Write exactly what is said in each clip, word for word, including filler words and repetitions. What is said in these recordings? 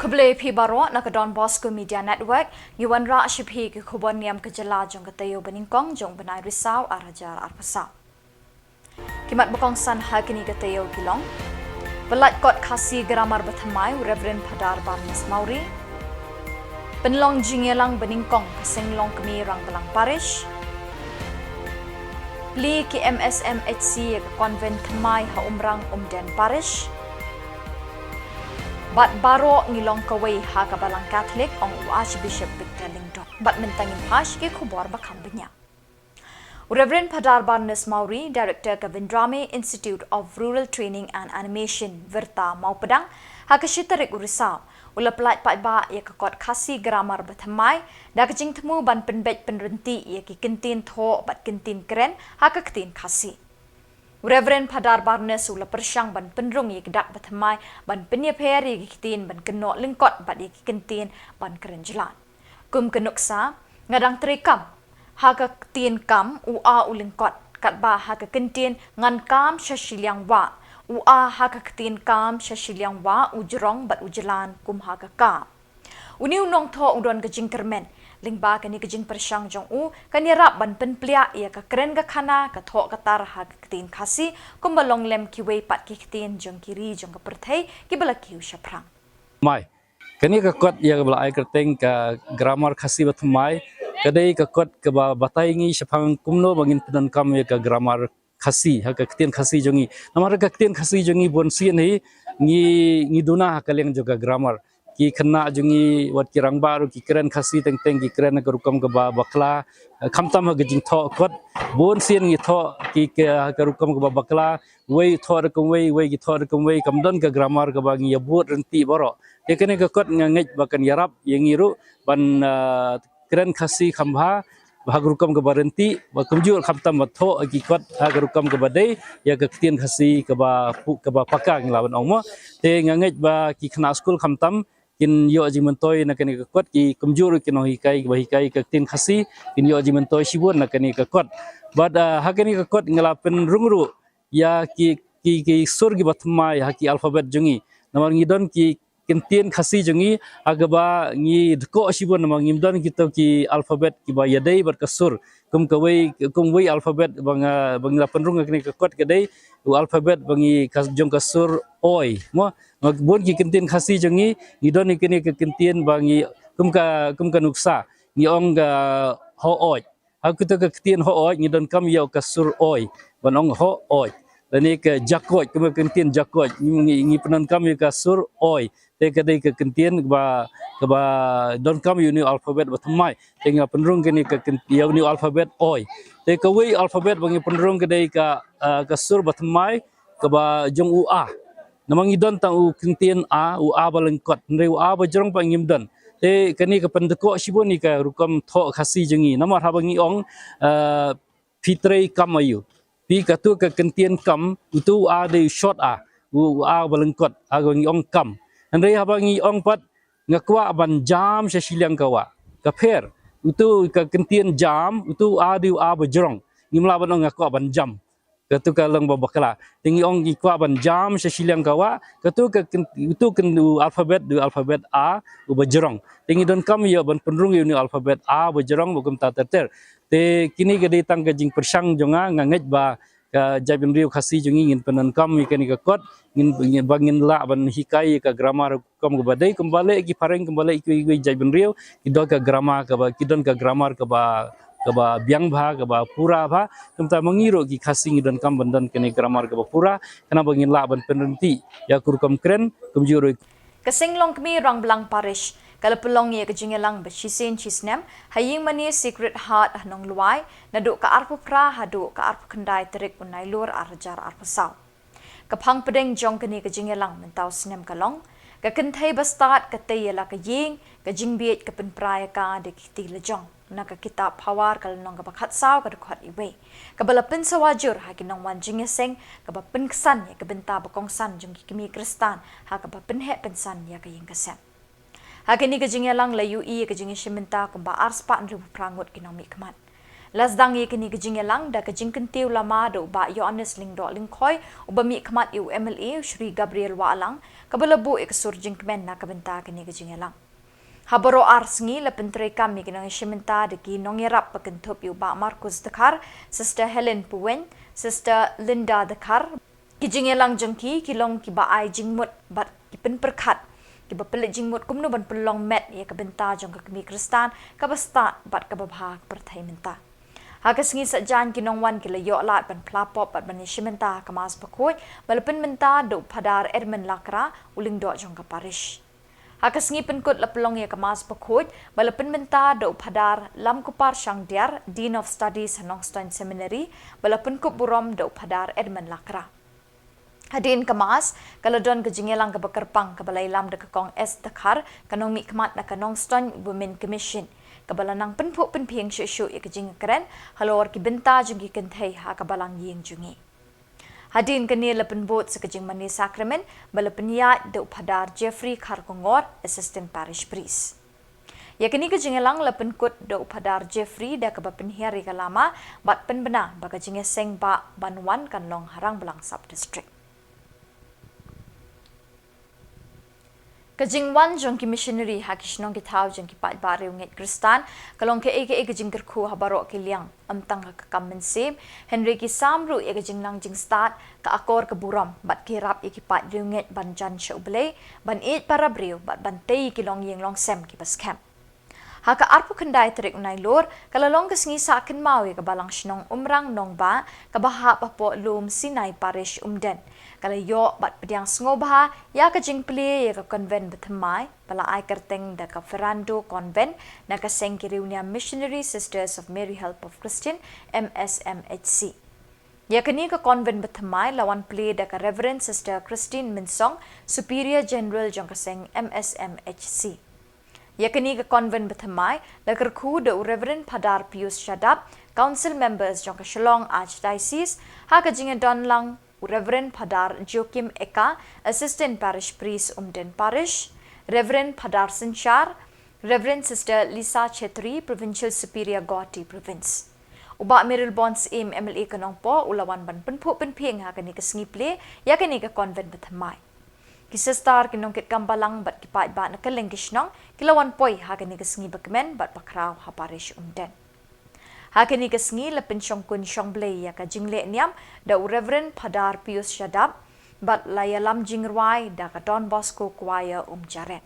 Khublei phi baroh, na ka Don Bosco Media Network, ngi wanrah sha phi ki khubor niam ka jylla jong ka taïew ba nyngkong jong u bnai Risaw ar hajar arphew saw. Ki mat ba kongsan ha kine ki taïew ki long: Pyllait kot Khasi Grammar ba thymmai u Reverend Phadar Barnes Mawrie. Pynlong jingïalang ba nyngkong ka seng longkmie Rangblang Parish. Plie ki M S M H C ïa ka convent thymmai ha Umrang Umden Parish. Bad baroh ngi long kawei ha ka Balang Katholik, ong u Archbishop Victor Lyngdoh. Bad mynta ngin phai sha ki khubor ba kham bniah. U Reverend Phadar Barnes Mawrie, Director ka Vendrame Institute of Rural Training and Animation, VIRTA, Mawpdang, ha ka shi tarik u Risaw, u la pyllait paidbah ïa ka kot Khasi Grammar ba thymmai da ka jingthmu ban pynbeit pynryntih ïa ki kyntien thoh bad kyntien kren ha ka ktien Khasi. U Reverend Phadar Barnes u la pyrshang ban pynrung ïa ki dak ba thymmai ban pynïapher ïa ki ktien ban kynnoh lyngkot bad ïa ki kyntien ban kren jlan. Kum ka nuksa, nga dang trei kam. Ha ka ktien kam, u a u lyngkot. Katba ha ka kyntien ngan kam sha shiliang wah, u a ha ka ktien kam sha shiliang wah u jrong bad u jlan kum ha ka ka. Une u nongthoh u don ka jingkyrmen. Lyngba kane ka jingpyrshang jong u, kan ïarap ban pynpliah ïa ka kren ka khana, ka thoh ka tar ha ka ktien Khasi, kumba long lem kiwei pat ki ktien jong ki ri jong ka pyrthei kiba la kiew shaphrang. Mai. Kane ka kot ïa kaba la ai kyrteng ka Grammar Khasi ba thymmai, ka dei ka kot kaba batai ngi shaphang kumno ba ngin pyndonkam ïa ka grammar Khasi, ha ka ktien Khasi jong ngi. Namar ka ktien Khasi jong ngi bun sien hi, ngi, ngi duna ha ka liang jong ka grammar. Ki khynnah jong ngi wat ki rangbah ruh ki kren Khasi teng teng, ki kren ha ka rukom kaba bakla, khamtam ha ka jingthoh kot. Bun sien ngi thoh ki, ki, ha ka rukom kaba bakla, wei thoh rukom wei, wei ki thoh rukom wei, kam don ka grammar kaba ngi ïa bud ryntih baroh. Te kane ka kot nga ngeit ba kan ïarap ïa ngi ruh ban, ah, kren Khasi kham bha, ha ka rukom kaba ryntih, ba kumjuh khamtam ba thoh ki kot ha ka rukom kaba dei ïa ka ktien Khasi kaba pu-, kaba paka ngi lah ban ong mo. Te nga ngeit ba ki khynnah skul khamtam kin ïoh jingmyntoi na kane ka kot, ki kumjuh ruh ki nonghikai ba hikai ka ktien Khasi kin ïoh jingmyntoi shibun na kane ka kot. Bad, ah, ha kane ka kot nga la pynrung ruh ïa ki, ki, ki sur kiba thymmai ha ki alphabet jong ngi. Namar ngi don ki kyntien Khasi jong ngi ha kaba ngi dkoh shibun namar ngim don kito ki alphabet kiba ïadei bad ka sur. Kum kawei, kum wei alphabet ba nga, ba ngi la pynrung ha kane ka kot ka dei u alphabet ba ngi ka, jong ka sur oi. Mo, nga bun ki kyntien Khasi jong ngi, ngi don kine ki kyntien ba ngi kum ka, kum ka nuksa ngi ong ka ho-oi. Ha kito ka ktien ho-oi ngi donkam ïa ka sur oi ban ong ho-oi. Lane ka jakoit, kum ka kyntien jakoit ngi, ngi, ngi pyndonkam ïa ka sur oi. Te ka dei ka kyntien kaba, kaba donkam ïa une u alphabet ba thymmai. Te nga pynrung kane ka kynt-, ïa une u alphabet oi. Te kawei alphabet ba ngi pynrung ka dei ka, ah, ka sur ba thymmai kaba jong u a. Namar ngi don tang u kyntien a, u a ba lyngkot. Hynrei u a ba jrong pat ngim don. Te kane ka pyndkoh shibun ïa ka rukom thoh Khasi jong ngi. Namar haba ngi ong, ah, phi trei kam aïu. Phi, kato ka kyntien kam, uto u a dei u short a, u, u a ba lyngkot, ha kaba ngi ong kam. Hynrei haba ngi ong pat nga kwah ban jam sha shiliang ka wah, ka pher. Uto ka kyntien jam, uto u a dei u a ba jrong. Ngim lah ban ong nga kwah ban jam. Kato ka long ba bakla. Te ngi ong ngi kwah ban jam sha shiliang ka wah, kato ka kyn-, uto kyn-, u alphabet, u alphabet a, u ba jrong. Te ngi donkam ïa ban pynrung ïa une u alphabet a ba jrong ba kumta ter ter. Te kine ka dei tang ka jingpyrshang jong nga, nga ngeit ba ka jaitbynriew Khasi jong ngi ngin pyndonkam ïa kane ka kot, ngin, ngin, ba ngin lah ban hikai ïa ka grammar rukom kaba dei, kumba leh ki phareng, kumba leh kiwei kiwei jaitbynriew, ki don ka grammar kaba, ki don ka grammar kaba, kaba biang bha, kaba pura bha. Kumta ma ngi ruh ki Khasi ngi donkam ban don kane grammar kaba pura, khnang ba ngin lah ban pynryntih ïa ka rukom kren, kumjuh ruh. Ka Seng Longkmie Rangblang Parish ka la pynlong ïa ka jingïalang ba shisien shisnem ha ïing mane Sacred Heart ha Nonglwai, naduh ka arphew phra haduh ka arphew khyndai tarik u Nailur ar hajar arphew saw. Ka phang pdeng jong kane ka jingïalang mynta u snem ka long, ka kynthei ba stad ka tei ïa la ka ïing, ka jingbieit ka pynpra ïa ka da ki kti la jong. Na ka kitab Phawar ka lynnong kaba khatsaw ka dkhot iwei, kaba la pynsawa jur ha ki nongwan jingïaseng, kaba pynksan ïa ka bynta ba kongsan jong ki kmie Khristan ha kaba pynheh pynsan ïa ka ïing ka sem. Ha kane ka jingïalang la ïohi ïa ka jingïashim bynta kumba arspah hynriewphew phra ngut ki nongmihkhmat. La sdang ïa kane ka jingïalang da ka jingkyntiew lama da u Bah Ïoannis Lyngdoh Lyngkhoi, uba mihkhmat ïa u M L A u Shri Gabriel Wahlang, kaba la buh ïa ka sur jingkmen na ka bynta kane ka jingïalang. Ha baroh ar sngi la pyntreikam ïa ki nongïashim bynta da ki nongïarap, ba kynthup ïa u Bah Marcus Dkhar, Sister Helen Puwein, Sister Linda Dkhar. Ki jingïalang jong ki ki long kiba ai jingmut bad ki pynpyrkhat, kiba pynleit jingmut kumno ban pynlong met ïa ka bynta jong ka kmie Khristan kaba stad bad kaba bha ha ka pyrthei mynta. Ha ka sngi saitjaiñ ki nongwan ki la ïoh lad ban phla pop bad ban ïashim bynta ha ka Mass Bakhuid, ba la pynmynta da u Phadar Edmund Lakra, u Lyngdoh jong ka parish. Ha ka sngi pynkut la pynlong ïa ka Mass Bakhuid, ba la pynmynta da u Phadar Lamkupar Shangdiar, Dean of Studies ha Nongstoiñ Seminary, ba la pynkup burom da u Phadar Edmund Lakra. Hadien ka Mass, ka la don ka jingïalang kaba kyrpang kaba la ïalam da ka Kong S Dkhar, ka nongmihkhmat na ka Nongstoiñ Women Commission, kaba la nang pynphuh pynphieng shuh shuh ïa ka jingkren halor ki bynta jong ki kynthei ha ka balang ïing jong ngi. Hadien kane la pynbud sa ka jingmane sakramen, ba la pynïaid da u Phadar Jeffrey Kharkongor, Assistant Parish Priest. Ïa kane ka jingïalang la pynkut da u Phadar Jeffrey da kaba pynhiar ïa ka lama bad pynbna ba ka jingïaseng bah ban wan kan long ha Rangblang Sub District. Ka jingwan jong ki missionary ha ki shnong ki thaw jong ki paidbah riewngeit Khristan ka long kaei kaei ka jingkyrkhu ha baroh ki liang, ym tang ha ka kam mynsiem, hynrei ki sam ruh ïa ka jingnang jingstad, ka akor ka burom bad ki ïarap ïa ki paid riewngeit ban jan sha U Blei, ban ïeit para briew bad ban tei ïa ki longïing longsem kiba skhem. Ha ka arphew khyndai tarik u Nailur, ka la long ka sngi sah kynmaw ïa ka Balang Shnong Umrang Nongbah, kaba hap hapoh Lum Sinai Parish, Umden. Ka la ïoh bad pdiang sngewbha ïa ka jingplie ïa ka convent bathymmai, ba la ai kyrteng da ka Ferrando Convent, na ka seng ki riewniam Missionary Sisters of Mary Help of Christian, M S M H C. Ïa kane ka convent bathymmai la wan plie da ka Reverend Sister Christine Mynsong, Superior General jong ka seng M S M H C. Ïa kane ka convent bathymmai la kyrkhu da u Reverend Phadar Pius Shadap, Council Members jong ka Shillong Archdiocese, ha ka jingïadon lang u Reverend Phadar Joachim Eka, Assistant Parish Priest, Umden Parish, Reverend Phadar Synshar, Reverend Sister Lisa Chetri, Provincial Superior, Guwahati Province. U Bah Mayralborn Syiem, M L A ka Nongpoh, u la wan ban pynphuh pynphieng ha kane ka sngi plie ïa kane ka convent bathymmai. Ki sister, ki nongkitkam balang bad ki paidbah na kylleng ki shnong ki la wan poi ha kane ka sngi bakmen bad bakhraw ha Parish Umden. Ha kane ka sngi la pynshongkun shongblei ïa ka jingleh niam da u Reverend Phadar Pius Shadap bad la ïalam jingrwai da ka Don Bosco Choir, Umjaret.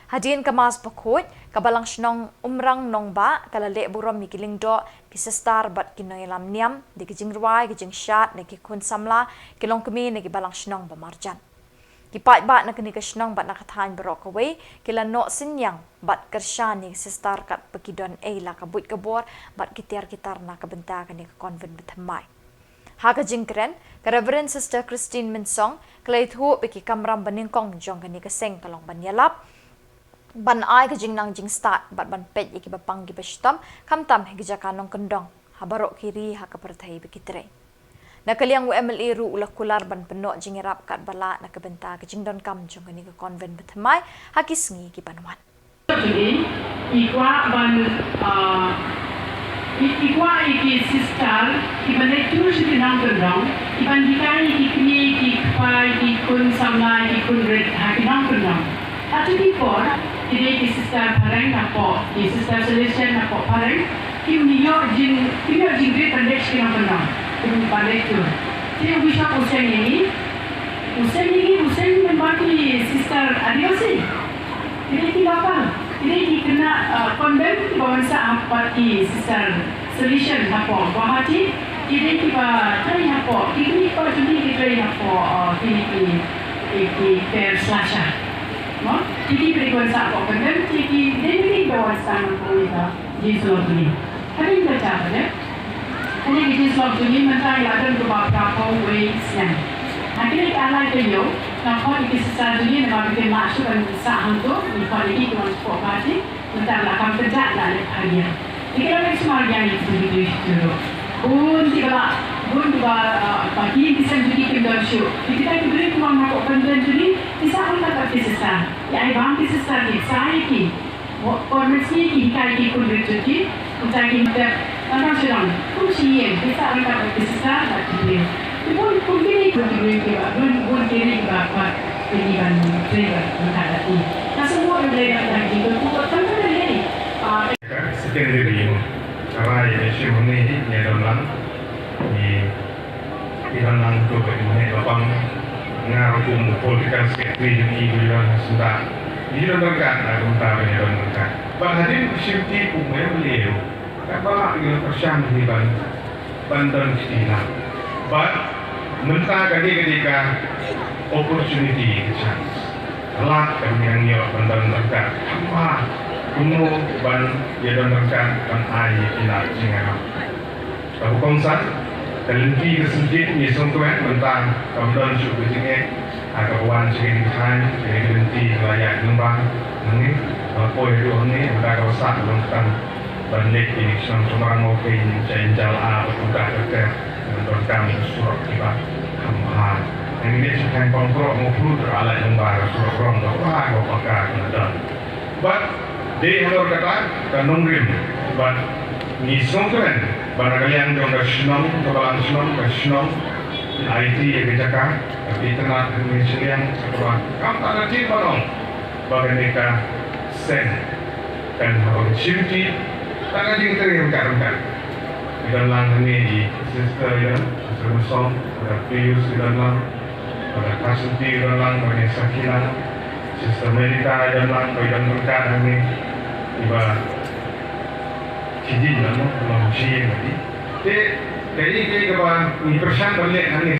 Hadien ka Mass Bakhuid, ka Balang Shnong Umrang Nongbah ka la leh burom ïa ki lyngdoh, ki sister bad ki nongïalam niam da ki jingrwai, ki jingshad na ki khun samla, ki longkmie na ki balang shnong ba marjan. Ki paidbah na kane ka shnong bad na ka thaiñ baroh kawei ki la noh synñiang bad kyrshan ïa ki sister katba ki don ei la ka buit ka bor bad ki tiar ki tar na ka bynta kane ka convent bathymmai. Ha ka jingkren, ka Reverend Sister Christine Mynsong ka la ïathuh ba ki kamram banyngkong jong kane ka seng ka long ban ïalap, ban ai ka jingnang jingstad bad ban peit ïa kiba pang kiba shitom, khamtam ha ki jaka nongkyndong ha baroh ki ri ha ka pyrthei ba ki trei. Na ka liang u M L A ruh u la kular ban pynnoh jingïarap katba lah na ka bynta ka jingdonkam jong kane ka convent bathymmai ha ki sngi ki ban wan. Today, i kwah ban, ah, i, i kwah ïa ki sister kiban leit tur sha ki nongkyndong, kiban hikai ïa ki kmie, ki kpa, ki khun samla, ki khun rit ha ki nongkyndong. Hato ki por, ki dei ki sister phareng hapoh, ki sister Salesian hapoh phareng, kim ïoh jing, kim ïoh jingrit ban leit sha ki nongkyndong, kim ban leit tur. Te u Bishop u seng ïa ngi, u seng ïa ngi, u seng ban ba ki sister Adiwasi. Ki dei ki local, ki dei ki khynnah, uh, convent kiba wan sah ha pat ki sister Salesian hapoh Guwahati, ki dei kiba trei hapoh, ki kmie ki kpa jong ki ki trei hapoh, uh, kine ki, ki, ki Care Slasher. Mo? Ki dei kiba wan sah hapoh convent, ki, ki dei kiba wan sah hapoh ka Jesu Lord jong ngi. Hadien ka jaka de, hadien ka Jesu Lord jong ngi mynta ngi la don kaba phra phew wei snem. Ha kine ki ar lai taïew, nga khot ïa ki sister jong ngi namar ba kim lah shuh ban sah hangto, ngi khot ïa ki ki wan shapoh Guwahati, mynta la kam kynjah la leit ha ïing. Te ki la leit sumar ïa ngi ki jong ki briew sha shuh ruh. Bun kiba la, bun kiba, ah, ba ki ïing ki sem jong ki kim don shuh. Te kita ki briew ki wan hapoh convent jong ngi, ki sah ryngkat bad ki sister. Ki ai bam ki sister, ki sah ïa ki. Por mynsngi ki hikai ki khun rit jong ki, uta ki mutep, Tang shillong, kum shi ïing, ki sah ryngkat bad ki sister bad ki briew. Ki bun kum kine ki briew kiba bun, bun ki ri kiba kwah ïa ki ban trei ban ryngkat bad ki. Nga sngewbha ban trei ryngkat bad ki, bun kum tam tam ïa ki. Ah, secondary ïa mo. Ka rai ïa shim hangne hi, ïa don lang. Ni, ïa don lang to ba ïa mo hi ba pang. Nga ruh kum political secretary jong ki, ïa don ha senta. Ïa don ryngkat, nga kumta ba ïa don ryngkat. Bad hadien shim ti kum ïa mo hi. Kaba lah ngi pyrshang hi ban, ban don kti lang. Bad mynta ka dei, ka dei ka opportunity, ka chance. Ka lad ka dei ngi ïoh ban don ryngkat. Haba kumno ban ïa don ryngkat ban ai ïa ki lad jingïarap. Kaba kongsan, ka lynti ka sngewthuh ngi sngewkmen mynta kaba don shuh ka jingeh. Ha kaba wan sha kane ka thaiñ, sha kane ka lynti ka la ïaid lyngba hangne, ba poi haduh hangne, mynta kaba sah ka long kata ban leit ïa ki shnong Sumrang Mawpheiñ, Jaiñjal A, bad kumta ter ter, ban donkam ïa ki surok kiba kham bha. Hangne sha thaiñ Pamkrok Mawphlut ruh la ïaid lyngba ka surok rong kaba bha kaba paka ka la don. Bad dei halor kata ka nongrim bad ngi sngewkmen ba na ka liang jong ka shnong, ka balang shnong, ka shnong, kin aiti ïa ka jaka kaba itynnad ha kane ka shiliang, kaba kam pat da tip ban ong ba kane ka seng kan hap ban shim ti, tang ka jingtrei ryngkat ryngkat. Ki don lang hangne i sister, i don, Sister Masom, Brother Pius, i don lang, Brother Kasunti, i don lang, Brother Sakina, Sister Melita, i don lang, i don ryngkat hangne, iba Shi jied na mo, mo shi ïing lagi. Te, te ïa kaba ngi pyrshang ban leh hangne.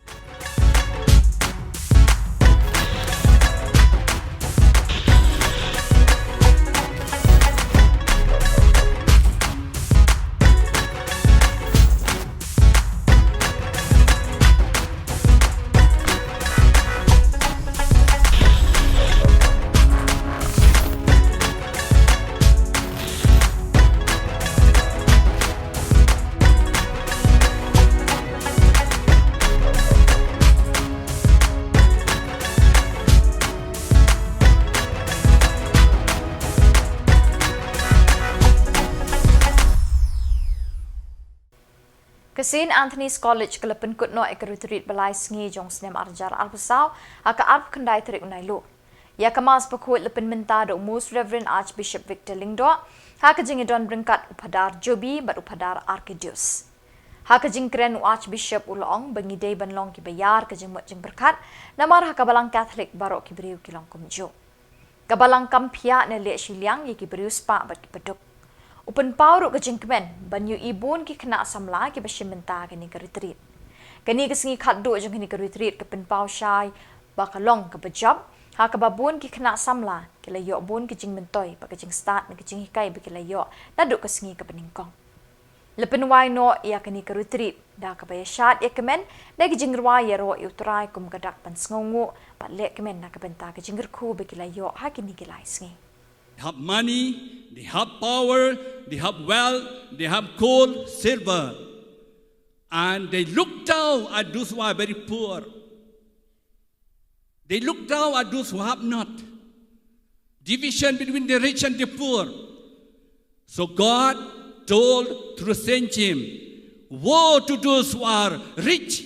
Ka Saint Anthony's College ka la pynkut noh ïa ka retreat ba lai sngi jong u snem ar hajar arphew saw ha ka arphew khyndai tarik u Nailuh. Ïa ka Mass Bakhuid la pynmynta da u Most Reverend Archbishop Victor Lyngdoh ha ka jingïadon ryngkat u Phadar Jobi bad u Phadar Arkidius. Ha ka jingkren u Archbishop u la ong ba ngi dei ban long kiba ïar ka jingmut jingpyrkhat, namar ha ka Balang Katholik baroh ki briew ki long kumjuh. Ka Balang kam phiah ne leh shiliang ïa ki briew spah bad ki baduk. U pynpaw ruh ka jingkmen ban ïohi bun ki khynnah samla kiba shim bynta kane ka retreat. Kane ka sngi khatduh jong kane ka retreat ka pynpaw shai ba ka long kaba jop, ha kaba bun ki khynnah samla ki la ïoh bun ki jingmyntoi bad ka jingstad ne ka jinghikai ba ki la ïoh naduh ka sngi kaba nyngkong. La pynwai noh ïa kane ka retreat da kaba ïashad ïakmen da ki jingrwai ïaroh ïa U Trai kum ka dak ban sngewnguh bad lehkmen na ka bynta ka jingkyrkhu ba ki la ïoh ha kine ki lai sngi. They have money, they have power, they have wealth, they have gold, silver. And they look down at those who are very poor. They look down at those who have not. Division between the rich and the poor. So God told through Saint James, "Woe to those who are rich.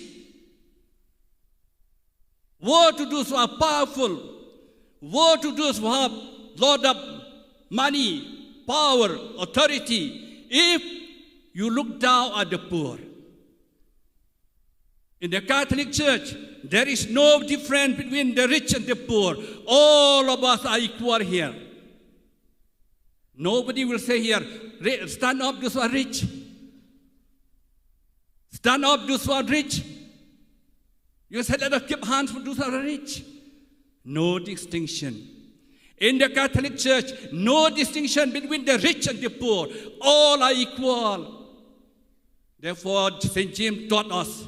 Woe to those who are powerful. Woe to those who have lot of money, power, authority, if you look down at the poor." In the Catholic Church, there is no difference between the rich and the poor. All of us are equal here. Nobody will say here, "Ri-, stand up, those who are rich. Stand up, those who are rich." You say, "Let us keep hands for those who are rich." No distinction. In the Catholic Church, no distinction between the rich and the poor. All are equal. Therefore, Saint James taught us,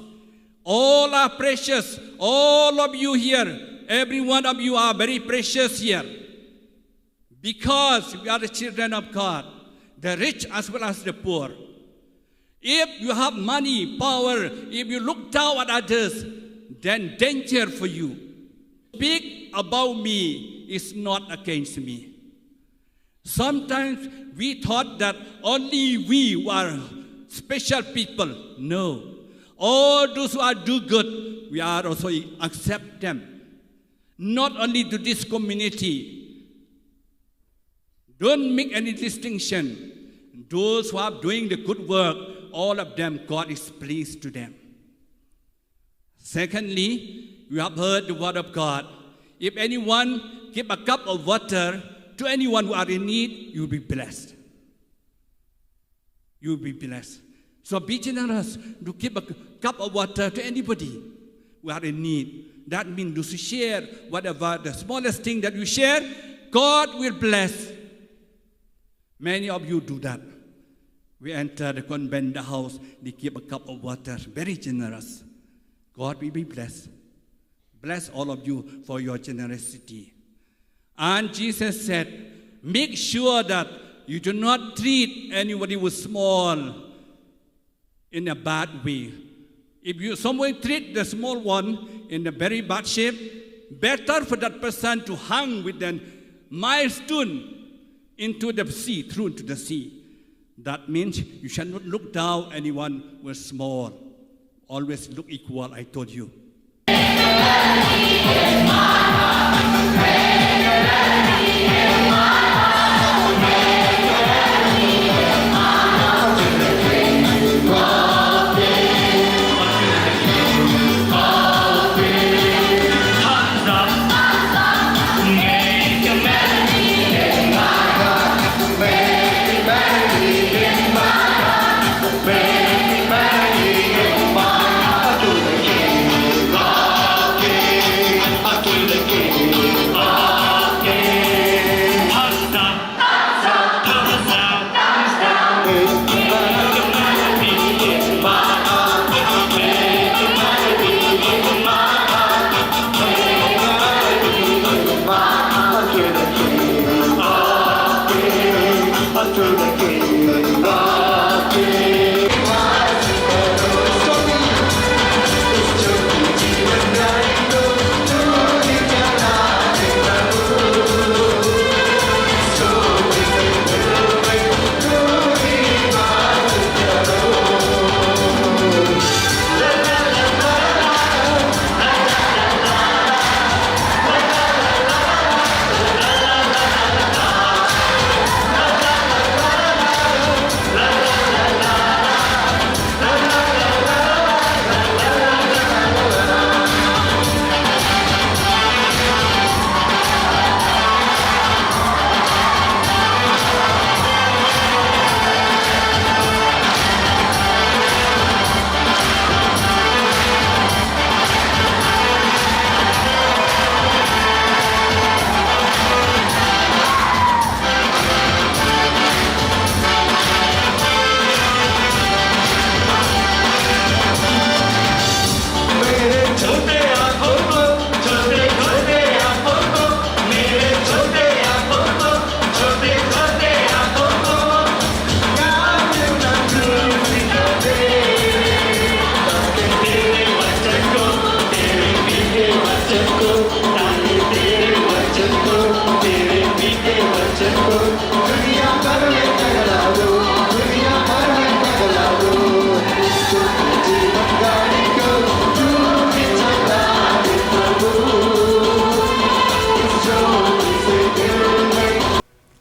all are precious. All of you here, every one of you are very precious here. Because we are the children of God, the rich as well as the poor. If you have money, power, if you look down at others, then danger for you. Speak about me is not against me. Sometimes we thought that only we who are special people. No. All those who are do good, we are also accept them. Not only to this community. Don't make any distinction. Those who are doing the good work, all of them, God is pleased to them. Secondly, you have heard the word of God. If anyone give a cup of water to anyone who are in need, you will be blessed. You will be blessed. So be generous to give a cup of water to anybody who are in need. That means to share whatever the smallest thing that you share, God will bless. Many of you do that. We enter the convent, the house, they give a cup of water, very generous. God will be blessed. Bless all of you for your generosity. And Jesus said, make sure that you do not treat anybody who's small in a bad way. If you someone treat the small one in a very bad shape, better for that person to hang with a milestone into the sea, thrown into the sea. That means you shall not look down anyone who is small. Always look equal, I told you.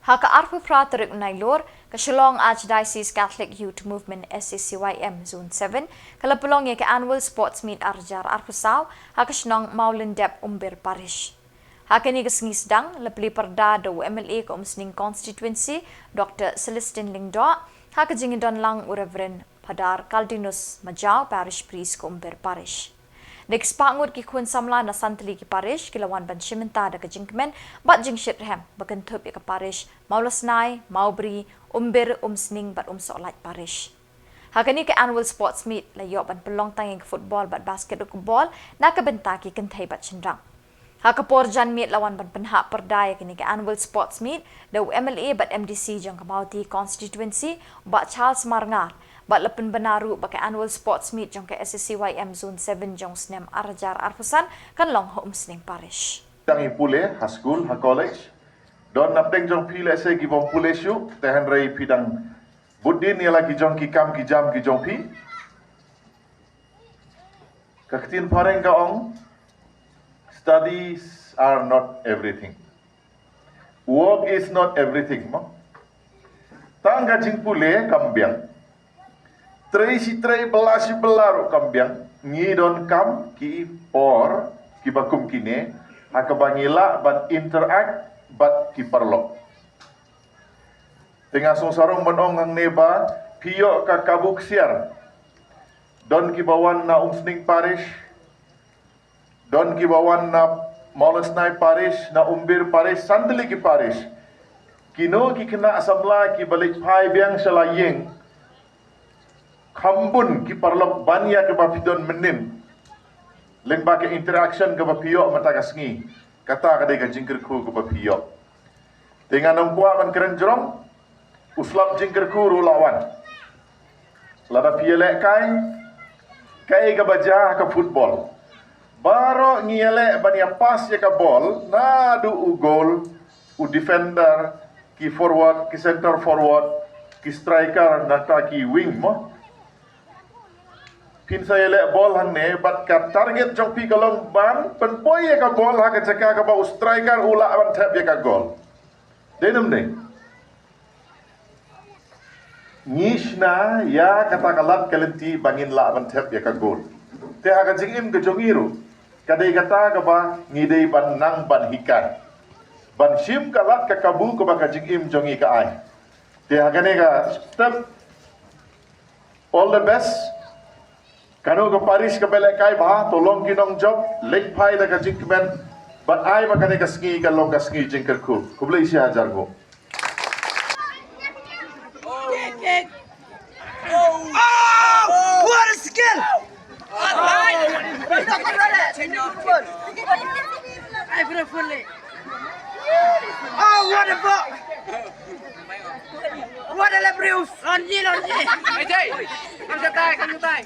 Ha ka arphew phra tarik u Nailur, ka Shillong Archdiocese Catholic Youth Movement, S A C Y M Zone seven, ka la pynlong ïa ka Annual Sports Meet ar hajar arphew saw ha ka shnong Mawlyndep, Umbir Parish. Ha kane ka sngi sdang, la plie pyrda da u M L A ka Umsning Constituency, Doctor Celestine Lyngdoh, ha ka jingdon lang u Reverend Phadar Caldinus Majaw, Parish Priest ka Umbir Parish. Da ki spah ngut ki khun samla na san tylli ki parish ki la wan ban shim bynta da ka jingkmen bad jingshitrhem ba kynthup ïa ka parish Mawlasnai, Mawbri, Umbir, Umsning bad Umsohlait Parish. Ha kane ka Annual Sports Meet la ïoh ban pynlong tang ïa ka football bad basket ruh ka ball na ka bynta ki kynthei bad shynrang. Ha ka por janmiet la wan ban pynhap pyrda ïa kane ka Annual Sports Meet da u M L A bad M D C jong ka Mawti Constituency, Bah Charles Marngar, bad la pynbna ruh ba ka Annual Sports Meet jong ka S A C Y M Zone seven jong u snem ar hajar arphew san kan long ha Umsning Parish. Dang ïa pule ha skul, ha college. Don napdeng jong phi lehse ki bym pule shuh, te hynrei phi dang Bud din ïa la ki jong ki kam ki jam ki jong phi. Ka ktien phareng ka ong, studies are not everything. Work is not everything, mo. Tang ka jingpule kam biang. Trei shi trei, bylla shi bylla ruh kam biang. Ngi donkam ki por kiba kum kine ha kaba ngi lah ban interact bad ki paralok. Te nga sngewsarong ban ong hangne ba phi ïoh ka kabu ksiar. Don kiba wan na Umsning Parish, don kiba wan na Mawlasnai Parish, na Umbir Parish, san tylli ki parish. Kino ki khynnah samla kiba leit phai biang sha la ïing, kham bun ki paralok ban ïa kaba phi don mynnin. Lyngba ka interaction kaba phi ïoh mynta ka sngi, kata ka dei ka jingkyrkhu kaba phi ïoh. Te ngan ym kwah ban kren jrong, u slap jingkyrkhu ruh la wan. Lada phi ïalehkai, kaei kaba jia ha ka football, baroh ngi ïaleh ban ïa pass ïa ka ball naduh u goal, u defender, ki forward, ki centre forward, ki striker, nangta ki wing, mo. Phin sa ïaleh ball hangne bad ka target jong phi ka long ban pynpoi ïa ka ball ha ka jaka kaba u striker u lah ban thep ïa ka goal. Dei ne ym dei? Ngi shna ïa kata ka lad ka lynti ba ngin lah ban thep ïa ka goal. Te ha ka jingim ka jong ngi ruh, ka dei kata kaba ngi dei ban nang ban hikai, ban shim ka lad ka kabu kaba ka jingim jong ngi ka ai. Te ha kane ka step, all the best. Kano ka parish kaba lehkai bha, to long ki nongjop, leit phai da ka jingkmen bad ai ba kane ka sngi ka long ka sngi jingkyrkhu. Khublei shi hajar nguh. Oh, what a skill! Oh, what a block! What a lebrius! Ronji, Ronji! Ronji! Kam jatai, kam jatai!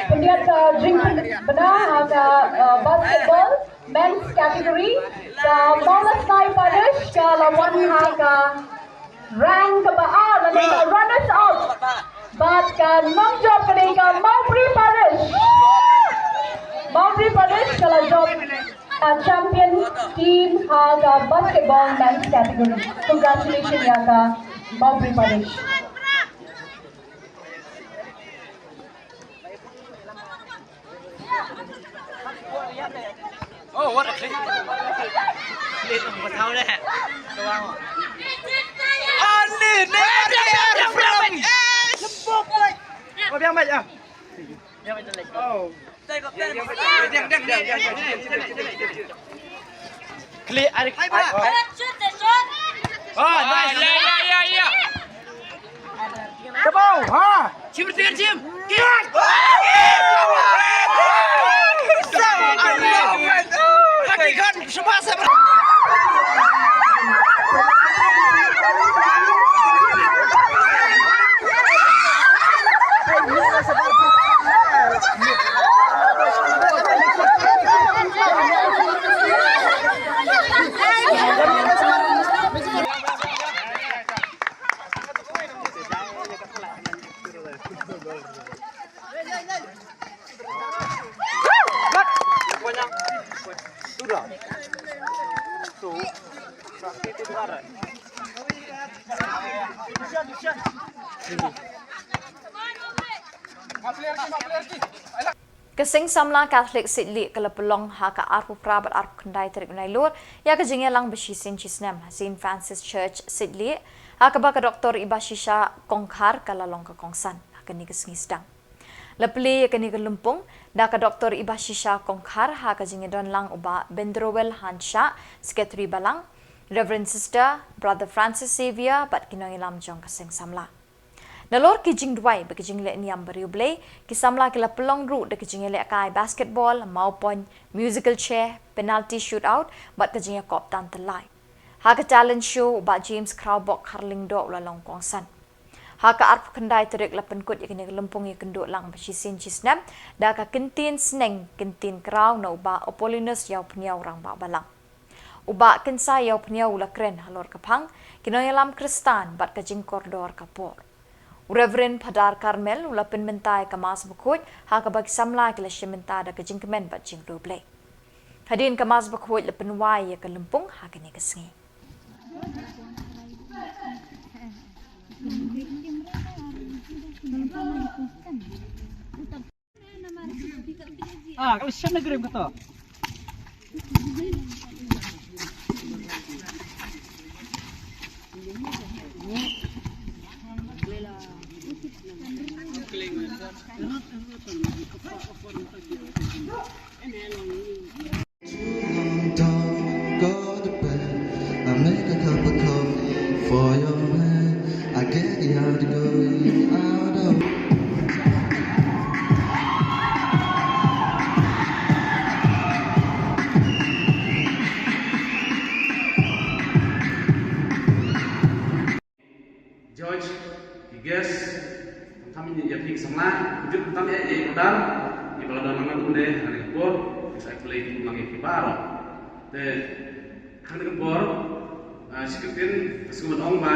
Pyndiat ka jingpynbna ha ka, uh, basketball men's category, ka Mawlasnai Parish ka la wan ha ka rank kaba ar, lane ka runners up. Bad ka nongjop ka dei ka Mawbri Parish. Mawbri Parish ka la jop ka champion team ha ka basketball men's category. Congratulations ïa ka Mawbri Parish. Oh, what a kick. Lit ng basaw na. Tawang. Ah, lit! Lit! Lit! Lembok, boy. Oh, biang baik, ah. Biang baik, oh. Deng, deng, deng, deng. Klik, arik, arik. Oh, nice. Ya, ya, ya, ya. Tebau, ha. Jim, jim, jim. Kick. Hati kan, semua saya ber- Ka Seng Samla Catholic Sitlieh ka la pynlong ha ka arphew phra bad arphew khyndai tarik u Nailur ïa ka jingïalang ba shisien shisnem ha Saint Francis Church Sitlieh, ha kaba ka Doktor Ibashisha Kongkhar ka la long ka kongsan ha kane ka sngi sdang. La plie ïa kane ka lympung da ka Doktor Ibashisha Kongkhar ha ka jingïadon lang u Bah Bendrowell Hanshah, Secretary Balang, Reverend Sister, Brother Francis Xavier bad ki nongïalam jong ka Seng Samla. Nalor ki jingduwai bad ki jingleh niam ba riewblei, ki samla ki la pynlong ruh da ki jingïalehkai basketball, mawpoiñ, musical chair, penalty shootout bad ka jingïakop tan tyllai. Ha ka talent show, u Bah James Khrawbok Kharlyngdoh u la long kongsan. Ha ka arphew khyndai tarik la pynkut ïa kane ka lympung ïakynduh lang ba shisien shisnem da ka kyntien sneng kyntien kraw na u Bah Apollinus Ïawphniaw Rangbah Balang. U Bah Kynsa Ïawphniaw u la kren halor ka phang ki nongïalam Khristan bad ka jingkordor ka por. U Reverend Phadar Carmel u la pynmynta ïa ka Mass Bakhuid ha kaba ki samla ki la shim bynta da ka jingkmen bad jingriewblei. Hadien ka Mass Bakhuid la pynwai ïa ka lympung ha kane ka sngi. Ah, kalau siap negeri kata. I make a cup of coffee for your man. I get the other girl out of George, ki guest, tam ïa ki samla, jut tam ïa ki order, ki ba la don lang ynda ha kane ka por, ki sa pynlong lang ïa ki baroh. Te ha kane ka por, ah, shi kyntien, ka sngewbha ong ba,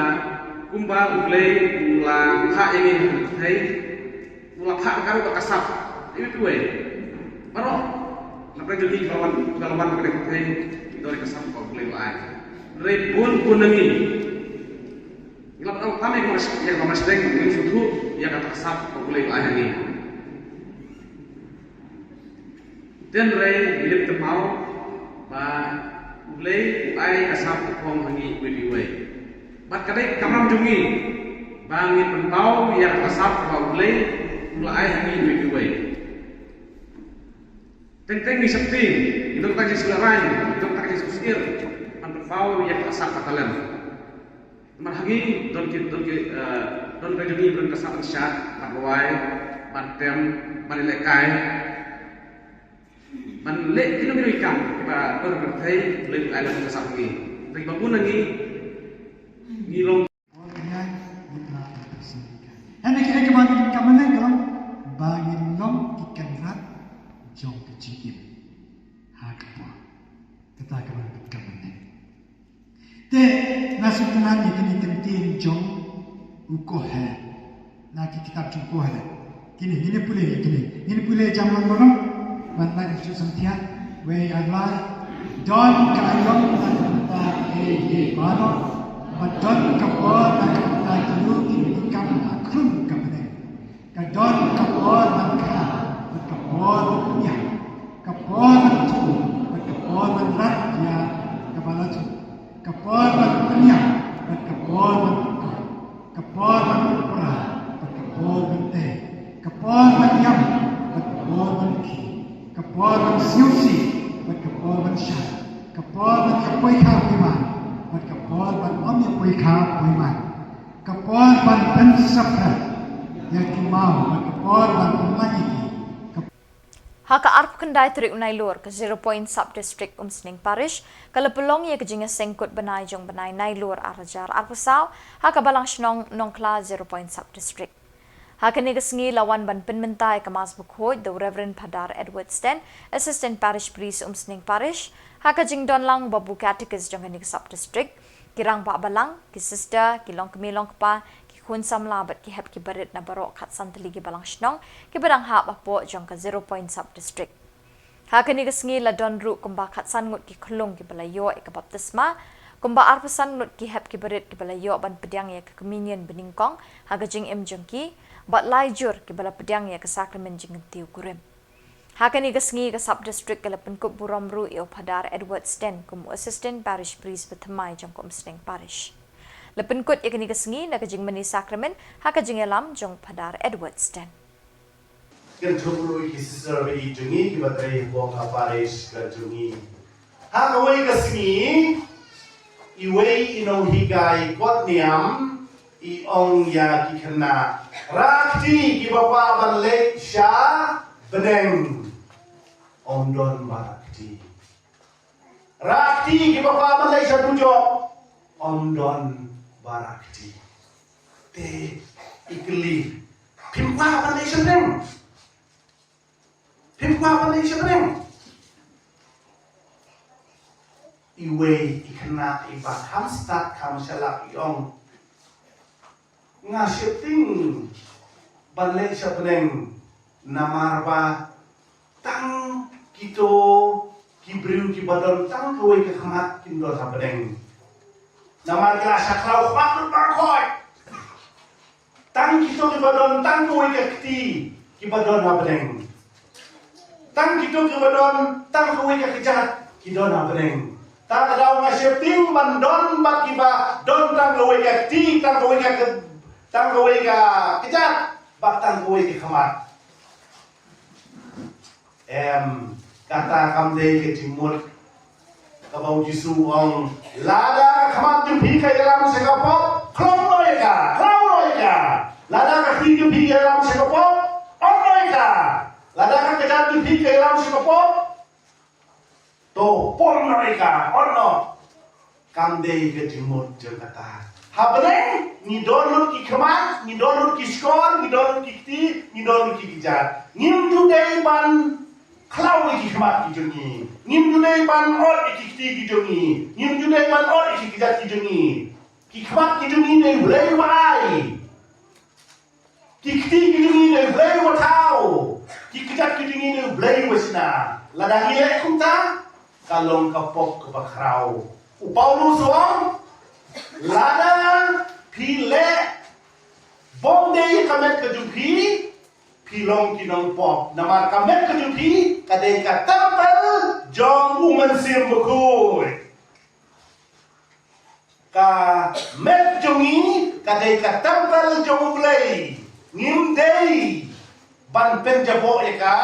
kumba U Blei u la phah ïa ngi ha kane ka pyrthei, u la phah ka ruh ka sap, iwei pa iwei. Baroh, na pdeng jong ngi kiba la wan, kiba la wan ha kane ka pyrthei, ngi don ka sap kaba U Blei u la ai. Hynrei bun bun na ngi. Ngi la pyndonkam ïa ka mas-, ïa ka masdeng, ngi sngewthuh ïa kata ka sap kaba U Blei u la ai ha ngi. Hynrei ngi leh kynmaw ba U Blei u ai ka sap ka phong ha ngi iwei pa iwei. Bad ka dei ka kamram jong ngi ba ngin pynpaw ïa ka sap kaba U Blei u la ai ha ngi iwei pa iwei. Teng teng ngi sheptieng, ngi don ka jingsngewlehrain, ngi don ka jingsngewsyier ban pynpaw ïa ka sap ka talent. Namar ha ngi don ki, don ki, eh, don ka jong ngi don ka sap ban shad, ban rwai, ban tem, ban lehkai, ban leh kino kino ki kam kiba don ha ka pyrthei, leh ai la ka sap ha ngi. Te kiba bun na ngi, ngi long Hynrei kine kiba ngin kam mynne ka long ba ngin long ki kynrad jong ka jingim ha ka por. Kata kaba ngin kam mynne. Te nga sngewtynnat ïa kine ki ktien jong u Koheleth. Na ki kitab jong u Koheleth. Kine, ngin ïa pule ïa kine. Ngin ïa pule jam lang baroh. Ban lait sha u Samthiang. Wei ar lai. Don ka aïom na ka bynta kiei kiei baroh. Bad don ka por na ka bynta kino kino ki kam ha khun ka bneng. Ka don ka por ban kha, bad ka por ban pynïap. Ka por ban thuh, bad ka por ban rat ïa kaba la thuh. Ka por ban pynïap, bad ka por ban pynkoit. Ka por ban pynpra, bad ka por ban tei. Ka por ban ïam, bad ka por ban khih. Ka por ban sngewsih, bad ka por ban shai. Ka por ban ïa poi kha poiman, bad ka por ban ym ïa poi kha poiman. Ka por ban pynsaphriang ïa ki maw, bad ka por ban pynlait ïa ki. Ka Ha ka arphew khyndai tarik u Nailur, ka Zero Point Sub District Umsning Parish ka la pynlong ïa ka jingïaseng kut bnai jong bnai Nailur ar hajar arphew saw ha ka Balang Shnong Nongkla Zero Point Sub District. Ha kane ka sngi la wan ban pynmynta ïa ka Mass Bakhuid da u Reverend Phadar Edward Sten, Assistant Parish Priest Umsning Parish, ha ka jingdon lang u Babu Catechist jong kane ka Sub District, ki Rangbah Balang, ki Sister, ki Longkmie Longkpa, ki khun samla bad ki hep ki barit na baroh khatsan tylli ki Balang Shnong kiba dang hap hapoh jong ka Zero Point Sub District. Ha kane ka sngi la don ruh kumba khatsan ngut ki khyllung kiba la ïoh ïa ka baptisma, kumba arphew san ngut ki hep ki barit kiba la ïoh ban pdiang ïa ka Communion banyngkong ha ka jingim jong ki, bad lai jur kiba la pdiang ïa ka Sakramen Jingkyntiew Kurim. Ha kane ka sngi ka Sub District ka la pynkup burom ruh ïa u Phadar Edward Sten kum u Assistant Parish Priest ba thymmai jong ka Umsning Parish. La pynkut ïa kane ka sngi na ka jingmane Sakramen ha ka jingïalam jong u Phadar Edward Sten. Kynthup ruh ïa ki sister ba ïeit jong ngi kiba trei hapoh ka parish ka jong ngi. Ha kawei ka sngi, iwei i nonghikai kot niam i ong ïa ki khynnah, rah kti kiba kwah ban leit sha bneng. Ym don ba rah kti. Rah kti kiba kwah ban leit sha dujok. Ym don ba rah kti. Te i kylli, phim kwah ban leit sha bneng? Phim kwah ban leit sha bneng? Iwei i khynnah iba kham stad kham shalak i ong, Nga sheptieng ban leit sha bneng, namar ba tang kito ki briew kiba don tang kawei ka khmat kin don ha bneng. Namar ki la shah khlaw khmat lut baroh khoit. Tang kito kiba don tang kawei ka kti kiba don ha bneng. Tang kito kiba don tang kawei ka kjat ki don ha bneng. Ta ka daw nga sheptieng ban don bad kiba don tang kawei ka kti, tang kawei ka, tang kawei ka kjat, bad tang kawei ka khmat. Em, kata kam dei ka jingmut kaba u Jisu u ong, lada ka khmat jong phi ka ïalam sha ka pop, khlong noh ïa ka, khlong noh ïa ka. Lada ka kti jong phi ka ïalam sha ka pop, ot noh ïa ka. Lada ka kjat jong phi ka ïalam sha ka pop, to pom noh ïa ka, ot noh. Kam dei ka jingmut jong kata. Ha bneng ngi don lut ki khmat, ngi don lut ki shkor, ngi don lut ki kti, ngi don lut ki kjat. Ngim ju dei ban khlaw ïa ki khmat ki jong ngi. Ngim ju dei ban ot ïa ki kti ki jong ngi. Ngim ju dei ban ot ïa ki kjat ki jong ngi. Ki khmat ki jong ngi dei Blei u ai. Ki kti ki jong ngi dei Blei u thaw. Ki kjat ki jong ngi dei Blei u shna. Lada ngi leh kumta, ka long ka pop kaba khraw. U Paulus u ong, lada phi leh bym dei ka met ka jong phi, phi long ki nongpop. Namar ka met ka jong phi ka dei ka templ jong u Mynsiem Bakhuid. Ka met jong ngi ka dei ka templ jong u Blei. Ngim dei ban pynjaboh ïa ka,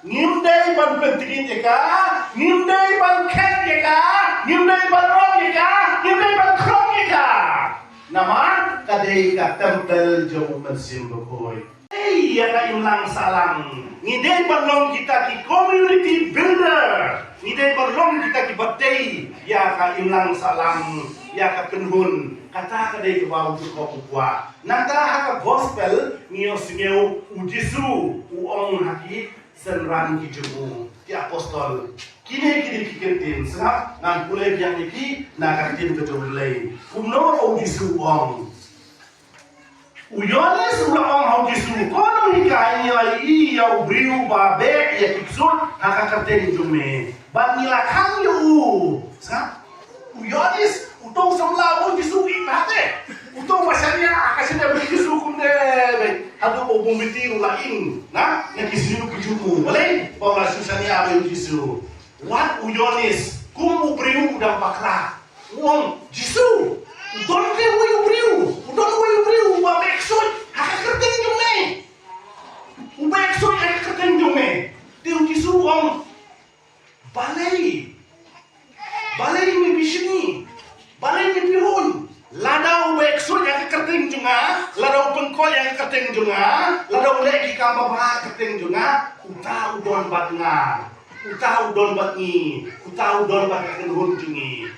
ngim dei ban pyntngit ïa ka, ngim dei ban khet ïa ka, ngim dei ban ot ïa ka, ngim dei ban khlong ïa ka. Namar ka dei ka templ jong u Mynsiem Bakhuid. Ei, ïa ka imlang sahlang. Ngi dei ban long kita ki community builder. Ngi dei ban long kita kiba tei ïa ka imlang sahlang, ïa ka kynhun. Kata ka dei kaba u jukok u kwah. Nangta ha ka gospel ngi ïohsngew u Jisu u ong ha ki synran ki jong u, ki apostol, kine kine ki ktien, sngap, ngan pule biang ïa ki na ka ktien ka jong U Blei. Kumno u Jisu u ong? U Ïoannis u la ong ha u Jisu, ko nonghikai, ngi la ïohi ïa u briew uba beh ïa ki ksuid ha ka kyrteng jong me, bad ngi la khang ïa u. Sngap? U Ïoannis, uto u samla u Jisu, ïeit bha te. Uto u ba shaniah ha ka shaniah u Jisu kumne, haduh ba u bym bitin u la ing na, na ki sniew ki jong u. Balei? Ba u la shu shaniah bad u Jisu. Wat u Ïoannis kum u briew u dang bakla. U ong, Jisu, u don uwei u briew, u don uwei u briew uba beh ksuid ha ka kyrteng jong me. U beh ksuid ha ka kyrteng jong me. Te u Jisu u ong, balei, balei me bishni? Balei me pihuiñ? Lada u beh ksuid ha ka kyrteng jong nga, lada u pynkhiah ha ka kyrteng jong nga, lada u leh ki kam babha ha ka kyrteng jong nga, uta u don bad nga. Uta u don bad ngi, uta u don bad ka kynhun jong ngi.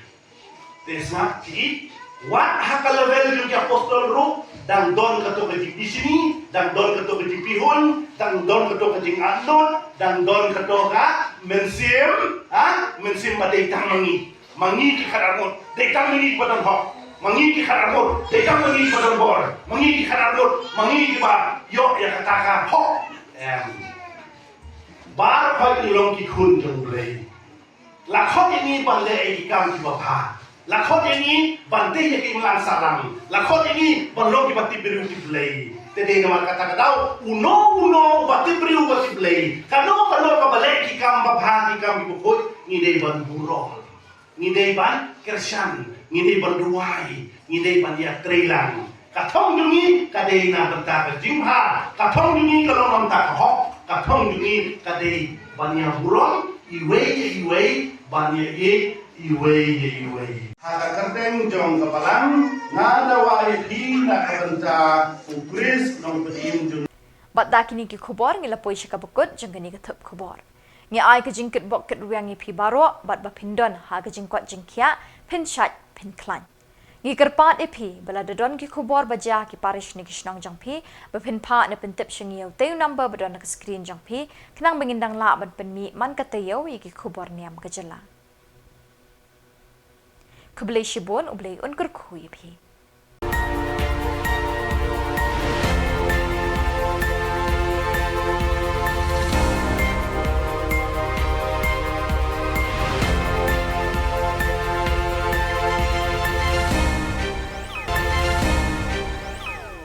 Te sngap, ki, wat ha ka level jong ki apostol ruh, dang don kato ka jingbishni, dang don kato ka jingpihuiñ, dang don kato ka jingangnud, dang don kato ka mynsiem, ha? Mynsiem ba dei tang ma ngi. Ma ngi ki khatar mut, dei tang ma ngi kiba don hok. Ma ngi ki khatar mut, dei tang ma ngi kiba don bor. Ma ngi ki khatar mut, ma ngi kiba ïoh ïa kata ka hok. Em. Baroh ngi long ki khun jong U Blei. La khot ïa ngi ban leh ïa ki kam kiba bha. La khot ïa ngi ban tei ïa ka imlang sahlang. La khot ïa ngi ban long kiba tip briew tip Blei. Te dei namar kata ka daw, uno uno uba tip briew uba tip Blei, kano kano kaba leh ki kam babha, ki kam kiba khuid, ngi dei ban burom. Ngi dei ban kyrshan, ngi dei ban duwai, ngi dei ban ïatreilang. Ka thong jong ngi ka dei na bynta ka jingbha, ka thong jong ngi ka long na bynta ka hok, ka thong jong ngi ka dei ban ïaburom iwei ïa iwei, ban ïaieit iwei ïa iwei. Ha ka kyrteng jong ka Balang nga dawa ïa phi na ka bynta u Khrist Nongpynim jong. Bad da kine ki khubor ngi la poi sha kaba kut jong kane ka thup khubor. Ngi ai ka jingkitbok kitrwiang ïa phi baroh bad ba phin don ha ka jingkoit jingkhiah, phin shait phin khlaiñ. Ngi kyrpad ïa phi ba lada don ki khubor ba jia ha ki parish ne ki shnong jong phi, ba phin phah ne pyntip sha ngi ïa utei u number ba don ha ka screen jong phi, khnang ba ngin dang lah ban pynmih man ka taïew ïa ki khubor niam ka jylla. Khublei shibun, U Blei un kyrkhu ïa phi.